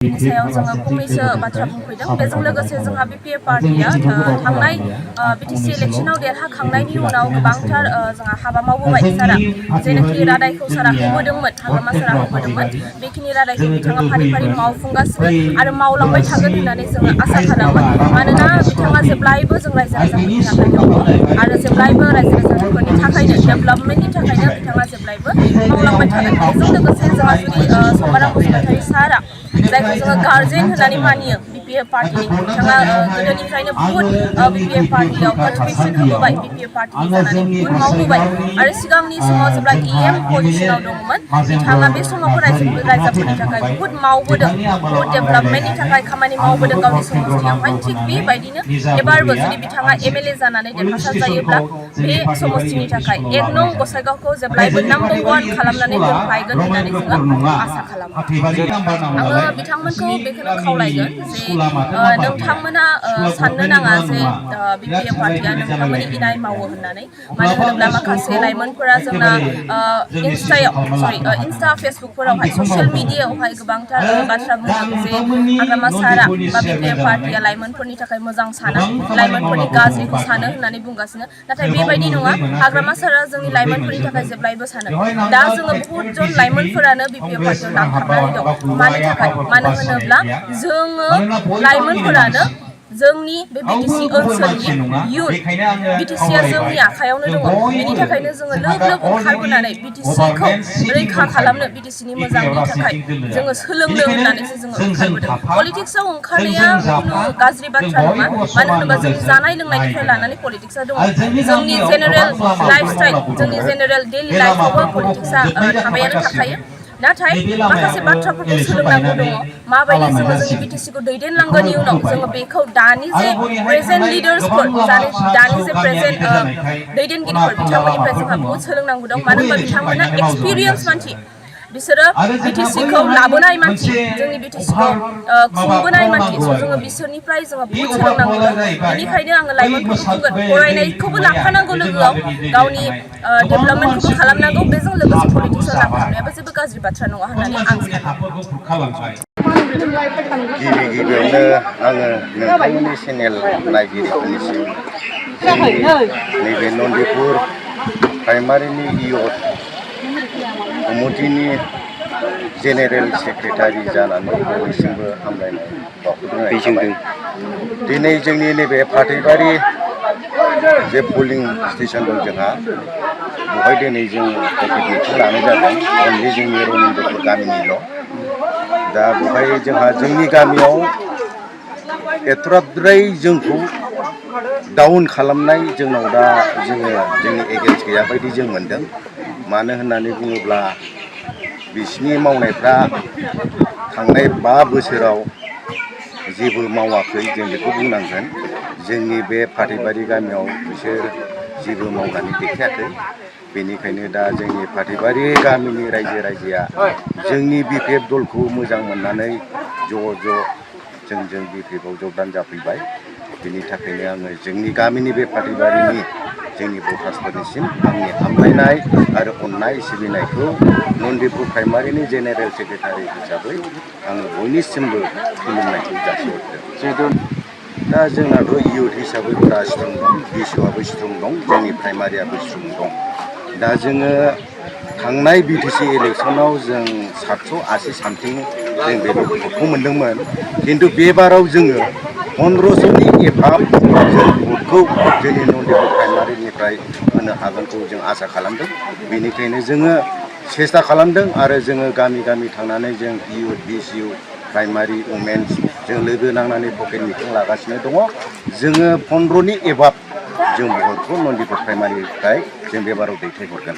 बिनि सायाव जोङो फंनैसो बाथ्रा बुंफैदों। बेजों लोगोसे जोंहा बिपिएफ पार्टिया थांनाय बिटिसि इलेक्शनाव देरहाखांनायनि उनाव गोबांथार जोंहा हाबा मावबोबाय सारा जेनाखि रादायखौ सारा होबोदोंमोन हाग्रामा सारा होबोदोंमोन बेखिनि रादायखौ बिथाङा फारि फारि मावफुंगासिनो आरो मावलांबाय थागोन होननानै जोङो आसा खालामो। मानोना बिथाङा जेब्लायबो जों रायजो राजाफोरनि थाखाय दङ आरो जेब्लायबो रायजो राजाफोरनि थाखायनो डेभेलपमेन्टनि थाखायनो बिथाङा जेब्लायबो मावलांबाय थागोन। बेजों लोगोसे जोंहा जुदि समाराम बसुमतारी सारा जायखौ जोङो गार्जेन होननानै मानियो बिपिएफ पार्टिनि बिथाङा गोदोनिफ्रायनो बुहुत बिपिएफ पार्टियाव कन्ट्रिबिउसन होबोबाय बिपिएफ पार्टिनि जानानै बुहुत मावबोबाय आरो सिगांनि समाव जेब्ला इएम पजिशनाव दङमोन बिथाङा बे समावबो रायजोफोरनि थाखाय बुहुत मावबोदों बुहुत डेभेलपमेन्टनि थाखाय खामानि मावबोदों गावनि समस्थियावहाय। थिग बेबायदिनो एबारबो जुदि बिथाङा एमएलए जानानै देरहासार जायोब्ला बे समस्थिनि थाखाय 1 नं गसाइगावखौ जेब्लायबो नाम्बार 1 खालामनानै दोनफायगोन होननानै जोङो आसा खालामो। आङो बिथांमोनखौ बेखौनो खावलायगोन जे नोंथांमोना साननो नाङा जे बिपिएफ पार्टिया नोंथांमोननि इनाय मावो होननानै। मानो होनोब्ला माखासे लाइमोनफोरा जोंना इन्स्टा फेसबुकफोरावहाय ससियेल मिडियायावहाय गोबांथार बाथ्रा बुंदों जे हाग्रामा सारा बा बिपिएफ पार्टिया लाइमोनफोरनि थाखाय मोजां साना लाइमोनफोरनि गाज्रिखौ सानो होननानै बुंगासिनो। नाथाय बेबायदि नङा, हाग्रामा सारा जोंनि लाइमोनफोरनि थाखाय जेब्लायबो सानो। दा जोङो बहुत जन लाइमोनफोरानो बिपिएफ पार्टियाव नांथाबनानै दं। मानो थाखाय? मानो होनोब्ला जोङो लाइमोनफोरानो जोंनि बे बिटिसि ओनसोलनि इयुथ बिटिसिया जोंनि आखायावनो दङ। बेनि थाखायनो जोङो लोब लोब ओंखारबोनानै बिटिसिखौ रैखा खालामनो बिटिसिनि मोजांनि थाखाय जोङो सोलोंनो होननानैसो जोङो ओंखारबोदों। पलिटिक्सआव ओंखारनाया खुनु गाज्रि बाथ्रा नङा। मानो होनोबा जोंनि जानाय लोंनायनिफ्राय लानानै पलिटिक्सआ दङ। जोंनि जेनेरेल लाइफस्टाइल जोंनि जेनेरेल डेइलि लाइफआवबो पलिटिक्सआ थाबायानो थाखायो। नाथाय माखासे बाथ्राफोरखौ सोलोंनांगौ दङ। माबायदि जोङो जोंनि बिटिसिखौ दैदेनलांगोन इयुनाव जोङो बेखौ दानि जे प्रेजेन्ट लिडार्सफोर दानि जे प्रेजेन्ट दैदेनगिरिफोर बिथांमोननिफ्राय जोंहा बहुत सोलोंनांगौ दं। मानो होनबा बिथांमोना एक्सपिरियेन्स मानसि, बिसोरो बिटिसिखौ लाबोनाय मानसि, जोंनि बिटिसिखौ खुंबोनाय मानसि। जोङो बिसोरनिफ्राय जोङो बहुत सोलोंनांगौ दं। बेनिखायनो आङो लाइमोनफोरखौ बुंगोन फरायनायखौबो लाफानांगौ लोगोआव, गावनि डेभेलपमेन्टखौबो खालामनांगौ। बेजों लोगोसे पलिटिक्सआव नांथाबनायाबो जेबो गाज्रि बाथ्रा नङा होननानै आं सानो। गिबियावनो आङो नोंथांमोननि चेनेल नायगिरिफोरनिसिम जोंनि नैबे नन्दिपुर प्राइमारिनि इयुथ कमिटिनि जेनेरेल सेक्रेटारि जानानै बयनिसिमबो हामलायनाय बावहरनाय जाबाय। दिनै जोंनि नैबे फाथैबारि जे पलिं स्टेसन दं जोंहा, बेवहाय दिनै जों पकेट मिटिं लानाय जादों। अनलि जोंनि रनिन्द्रपुर गामिनिल'। दा बेवहाय जोंहा जोंनि गामियाव एथ'राबद्राय जोंखौ डाउन खालामनाय जोंनाव दा जोंनि एगेन्स्ट गैया बायदि जों मोनदों। मानो होननानै बुङोब्ला बिसिनि मावनायफ्रा थांनाय 5 बोसोराव जेबो मावाखै जों बेखौ बुंनांगोन। जोंनि बे फाथैबारि गामियाव बिसोर जेबो मावनानै देखायाखै। बेनिखायनो दा जोंनि फाथैबारि गामिनि रायजो राजाया जोंनि बिपिएफ दलखौ मोजां मोननानै ज' जोंजों बिपिएफआव जगदान जाफैबाय। बेनि थाखायनो आङो जोंनि गामिनि बे फाथैबारिनि जोंनि भटार्सफोरनिसिम आंनि हामलायनाय आरो अननाय सिबिनायखौ नन्दिपुर प्राइमारिनि जेनेरेल सेक्रेटारि हिसाबै आङो बयनिसिमबो खुलुमनायखौ जासिहरदों। दा जोंनाथ' इयुथ हिसाबैफोरा स्ट्रं दं, बिसुआबो स्ट्रं दं, जोंनि प्राइमारियाबो स्ट्रं दं। दा जोङो थांनाय बिटिसि इलेक्सनाव जों 780 सामथिं जों बे भटखौ मोनदोंमोन। खिन्थु बे बाराव जोङो 1500नि एभाब जों भटखौ जोंनि नन्दिपुर प्राइमारिनिफ्राय होनो हागोनखौ जों आसा खालामदों। बेनिखायनो जोङो सेस्था खालामदों आरो जोङो गामि गामि थांनानै जों इयुथ बिसिउ प्राइमारि वमेन्स जों लोगो नांनानै पकेट मिटिं लागासिनो दङ। जोङो 15नि एभाब जों भटखौ नन्दिपुर प्राइमारिनिफ्राय जों बे बाराव दैथायहरगोन।